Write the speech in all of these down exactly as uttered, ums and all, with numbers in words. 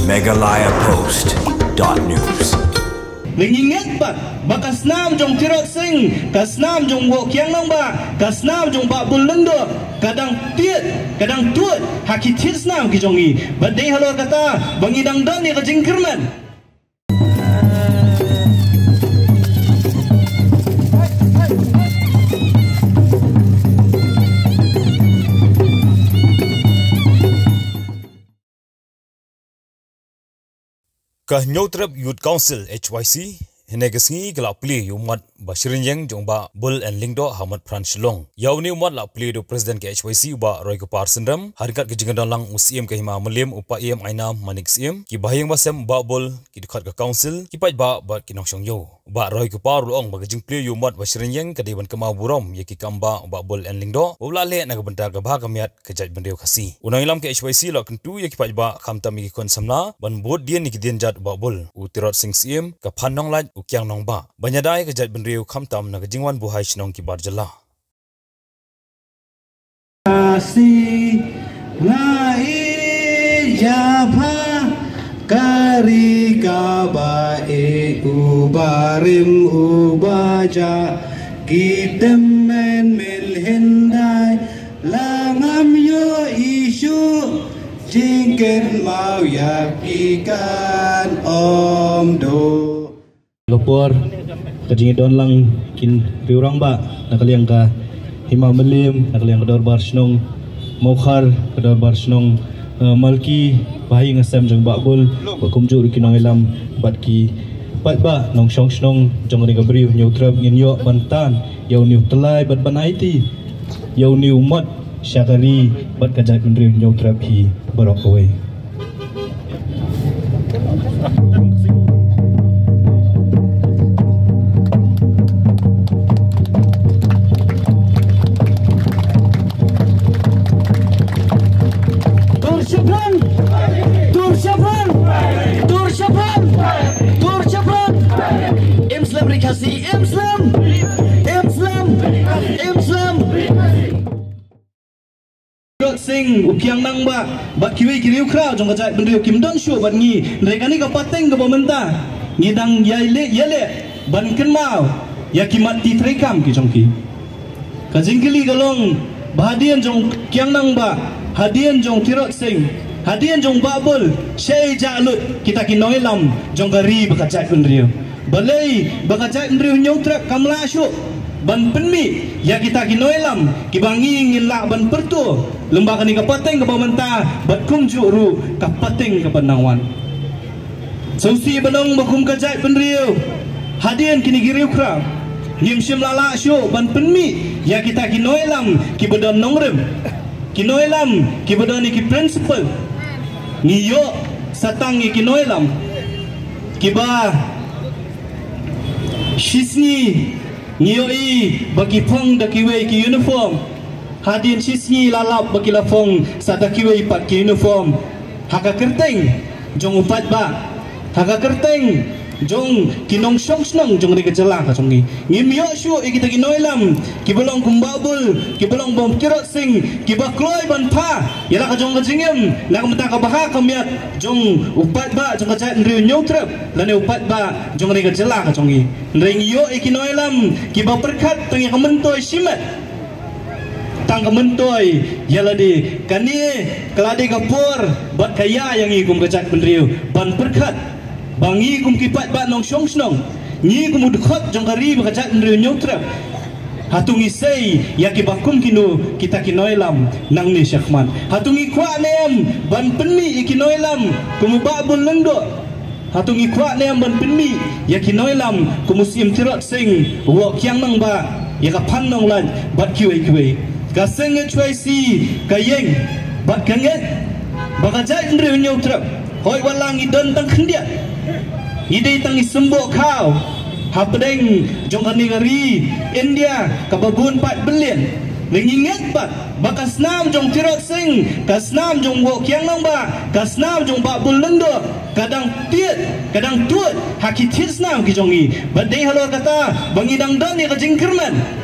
Meghalaya Post dot news. Lei ngi ngeit pat ba ka snam jong Tirot Sing, ka snam jong Woh Kiang Nangbah, ka snam jong Bah Bull Lyngdoh, ka dang tied, ka dang tuid ha ki thied snam ki jong ngi. Bad dei halor kata ba ngi dang don ïa ka jingkyrmen. Ka Hynñiewtrep Youth Council, H Y C, hynne ka sngi ka la plie ïa u mot ba shyrynïeng jong Bah Bull N Lyngdoh ha Motphran Shillong. Ïa une u mot la plie da u President ka H Y C u Bah Roykupar Synrem, ha ryngkat ka jingdon lang u Syiem ka Hima Mylliem u Paiem Ainam Manik Syiem, ki bahaïing bahasem Bah Bull, ki dkhot ka Council, ki paidbah bad ki nongshong ïew. Bah Roykupar u la ong ba ka jingplie ïa u mot ba shyrynïeng ka dei ban kynmaw burom ïa ki kam bah u Bah Bull N Lyngdoh, ba u la leh na ka bynta ka bha ka miat ka jaitbynriew Khasi. U nongïalam ka H Y C u la kyntu ïa ki paidbah khamtam ïa ki khun samla ban bud dien ïa ki dienjat u Bah Bull, u Tirot Sing Syiem, ka Phan Nonglait, u Kiang Nangbah, ban ïada ïa ka jaitbynriew khamtam na ka jingwan buhai shnong ki bar jylla. Khasi nga ïeit ïa pha, ka ri kaba ïeit, u barim u bajah, ki tymmen mynhyndai la ngam ïohi shuh, jingkynmaw ïa ki kan ym duh. Ka por ka jingdon lang ki riew rangbah na ka liang ka Hima Mylliem, na ka liang ka dorbar shnong Mawkhar, ka dorbar shnong, eh, Malki, bahaïing bahasem jong Bah Bull, bad kumjuh ruh ki nongïalam bad ki paidbah nongshong shnong jong kane ka bri u Hynñiewtrep, ngin ïoh ban tan ïa une u tyllai bad ban aiti ïa une u mot sha ka ri bad ka jaitbynriew Hynñiewtrep hi baroh kawei. Tur shaphrang! Tur shaphrang! Tur shaphrang! Tur shaphrang! Im slem ri Khasi, im slem! Im slem! Im slem! Tirot Sing, u Kiang Nangbah, bad kiwei ki riewkhraw jong ka jaitbynriew kim don shuh bad ngi, hynrei kane ka pateng kaba mynta ngi dang ïaleh, ïaleh ban kynmaw ïa ki mat ki treikam ki jong ki. Ka jingkylli ka long ba hadien jong Kiang Nangbah, hadien jong Tirot Sing, hadien jong Bah Bull, shaei jah lut kita ki nongïalam jong ka ri bad ka jaitbynriew. Balei ba ka jaitbynriew Hynñiewtrep kam lah shuh ban pynmih ïa kita ki nongïalam kiba ngi ngin lah ban pyrto lyngba kane ka pateng kaba mynta bad kumjuh ruh ka pateng kaba nang wan. Sngewsih ban ong ba kum ka jaitbynriew hadien kine ki riewkhraw ngim shym la lah shuh ban pynmih ïa kita ki nongïalam kiba don nongrim, ki nongïalam kiba don ïa ki principle. Ngi ïoh sa tang ïa ki nongïalam kiba shisngi ngi ïohi ba ki phong da kiwei ki uniform. Hadien shisngi la lap ba ki la phong sa da kiwei pat ki uniform ha ka kyrteng jong u paidbah, ha ka kyrteng jong ki nongshong shnong jong kane ka jylla ka jong ngi. Ngim ïoh shuh ïa kita ki nongïalam kiba long kum Bah Bull, kiba long bym Tirot Sing, kiba kloi ban pha ïa la ka jong ka jingim na ka bynta ka bha ka miat jong u paidbah jong ka jaitbynriew Hynñiewtrep lane u paidbah jong kane ka jylla ka jong ngi. Hynrei ngi ïoh ïa ki nongïalam kiba pyrkhat tang ïa ka myntoi shimet, tang ka myntoi ïa lade. Kane ka la dei ka por bad ka ïa ïa ngi kum ka jaitbynriew ban pyrkhat ba ngi kum ki paidbah nongshong shnong, ngi kum u dkhot jong ka ri bad ka jaitbynriew Hynñiewtrep, hato ngi sei ïa kiba kum kino kita ki nongïalam nangne shakhmat? Hato ngi kwah ne em ban pynmih ïa ki nongïalam kum u Bah Bull Lyngdoh? Hato ngi kwah ne em ban pynmih ïa ki nongïalam kum u Syiem Tirot Sing, u Woh Kiang Nangbah, ïa ka Phan Nonglait bad kiwei kiwei? Ka seng H Y C ka ïeng bad ka ngeit ba ka jaitbynriew Hynñiewtrep, hooid wat la ngi don tang khyndiat, ngi dei tang i symboh khaw hapdeng jong kane ka ri India kaba bun paid byllian, ngi ngeit pat ba ka snam jong Tirot Sing, ka snam jong Woh Kiang Nangbah, ka snam jong Bah Bull Lyngdoh ka dang tied, ka dang tuid ha ki thied snam ki jong ngi. Bad dei halor kata ba ngi dang don ïa ka jingkyrmen.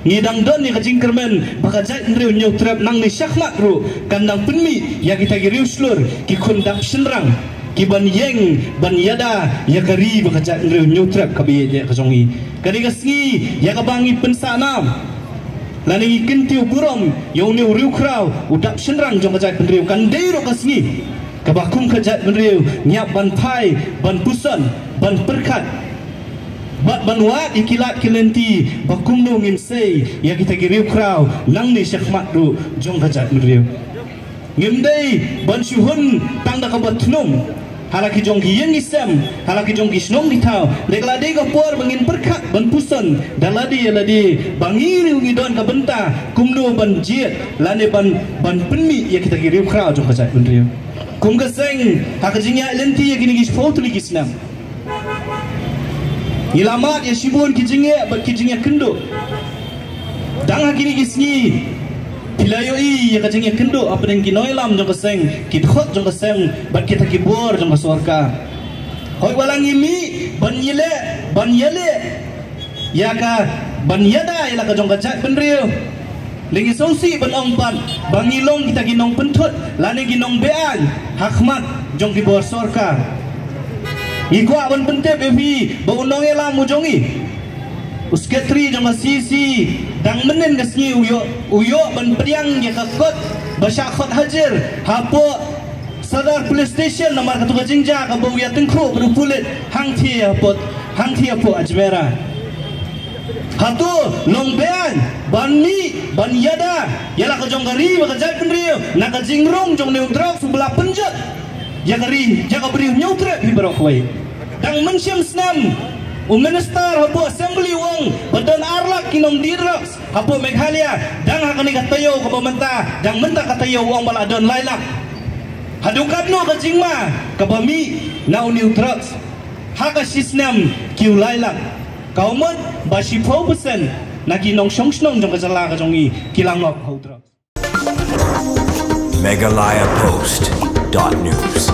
Ngi dang don ïa ka jingkyrmen ba ka jaitbynriew Hynñiewtrep nangne shakhmat ruh kan dang pynmih ïa kita ki riewshlur, ki khun dap shynrang, Ki ban ïeng ban ïada ïa ka ri bad ka jaitbynriew hynñiewtrep kaba ïeit ka jong ngi. Kane ka sngi ïa kaba ngi pynsah nam lane ngi kyntiew burom ïa une u riewkhraw u dap shynrang jong ka jaitbynriew, kan dei ruh ka sngi kaba kum ka jaitbynriew ngi hap ban phai, ban puson, ban pyrkhat bad ban wad ïa ki lad ki lynti ba kumno ngin sei ïa kita ki riewkhraw nangne shakhmat ruh jong ka jaitbynriew. Ngim dei ban shu hun tang da kaba tnum ha la ki jong ki ïing ki sem, ha la ki jong ki shnong ki thaw. Dei ka la dei ka por ba ngin pyrkhat ban puson da lade ïa lade ba ngi ruh ngi don ka bynta kumno ban jied lane ban, ban pynmih ïa kita ki riewkhraw jong ka jaitbynriew. Kum ka seng, ha ka jingïaid lynti ïa kine ki shiphew tylli ki snem, ngi la mad ïa shibun ki jingeh bad ki jingeh kynduh. Dang ha kine ki sngi phi la ïohi ïa ka jingeh kynduh hapdeng ki nongïalam jong ka seng, ki dkhot jong ka seng bad kita ki bor jong ka sorkar. Hooid, wat la ngi mih ban ïaleh, ban ïaleh ïa ka, ban ïada ïa la ka jong ka jaitbynriew, lei ngi sngewsih ban ong pat ba ngi long kita ki nongpynthut lane ki nongbeaiñ ha khmat jong ki bor sorkar. Ngi kwah ban pyntip ïa phi ba u nongïalam u jong ngi, u secretary jong ka C C, dang mynnin ka sngi u ïoh, u ïoh ban pdiang ïa ka kot ba shah khot hajir hapoh Sadar Police Station namar katu ka jingjia kaba u ïa tyngkhuh bad u pulit hangthie hapoh, hangthie hapoh Ajmera. Hato long beaiñ ban mih ban ïada ïa la ka jong ka ri bad ka jaitbynriew na ka jingrung jong une u drugs uba la pynjot ïa ka ri, ïa ka briew hynñiewtrep hi baroh kawei? Dang mynshem snem u minister hapoh assembly u ong ba don ar lak ki nongdie drugs hapoh Meghalaya. Dang ha kane ka taïew kaba mynta, dang mynta ka taïew u ong ba la don lai lak. Haduh katno ka jingma kaba mih na une u drugs? Ha ka shi snem ki u lai lak. Ka mut ba shiphew percent na ki nongshong shnong jong ka jylla ka jong ngi ki la ngop ha u drugs. Meghalaya Post dot news.